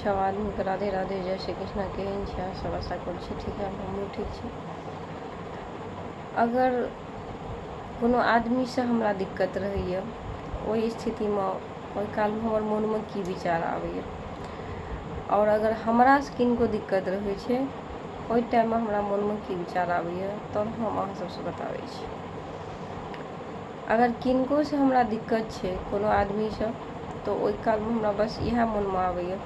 सब आदमीके राधे राधे, जय श्री कृष्णा। केहन छी अहाँ सब? आशा करै छी ठीक है, हमहूँ ठीक छी। अगर कोनो आदमीसँ हमरा दिक्कत रहैए, ओहि स्थितिमे, ओहि कालमे हमर मोनमे की विचार आबैए आओर अगर हमरासँ किनको दिक्कत रहै छै, ओहि टाइममे हमरा मोनमे की विचार आबैए, तब हम अहाँ सबसँ बताबै छी। अगर किनकोसँ हमरा दिक्कत छै, कोनो आदमीसँ, तऽ ओहि कालमे हमरा बस इएह मोनमे आबैए,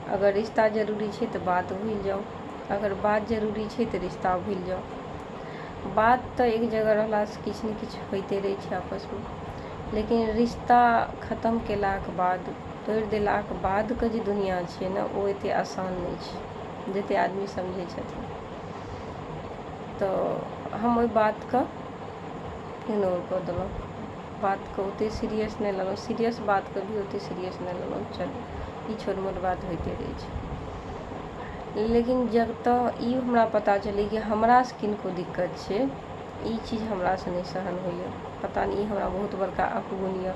अगर रिश्ता जरूरी छै तऽ बात भूलि जाउ, अगर बात जरूरी छै तऽ रिश्ता भूलि जाउ। बात तऽ एक जगह रहलासँ किछु ने किछु होइते रहै छै आपसमे, लेकिन रिश्ता खतम केलाके बाद, तोड़ि देलाके बादके जे दुनिआँ छै ने, ओ एतेक आसान नहि छै जतेक आदमी समझै छथिन। तऽ हम ओहि बातके इग्नोर कऽ देलहुँ, बातके ओतेक सीरियस नहि लेलहुँ, सीरियस बातके भी ओतेक सीरियस नहि लेलहुँ। चलू, ई छोट मोट बात होइते रहै छै। लेकिन जतऽ ई हमरा पता चललै कि हमरासँ किनको दिक्कत छै, ई चीज हमरासँ नहि सहन होइए। पता नहि, ई हमरा बहुत बड़का अपगुण यऽ।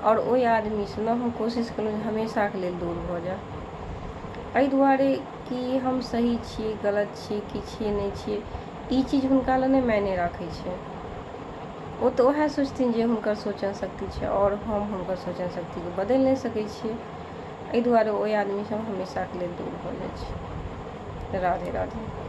आओर ओहि आदमीसँ ने हम कोशिश केलहुँ जे हमेशाके लेल दूर भऽ जाए, एहि दुआरे कि हम सही छियै, गलत छियै, की छियै, नहि छियै, ई चीज हुनका लए नहि मायने राखै छै। ओ तऽ उएह सोचथिन जे हुनकर सोचन शक्ति छै, आओर हम हुनकर सोचन शक्तिके बदलि नहि सकै छियै। एहि दुआरे ओहि आदमीसँ हम हमेशाके लेल दूर भऽ जाइ छी। राधे राधे।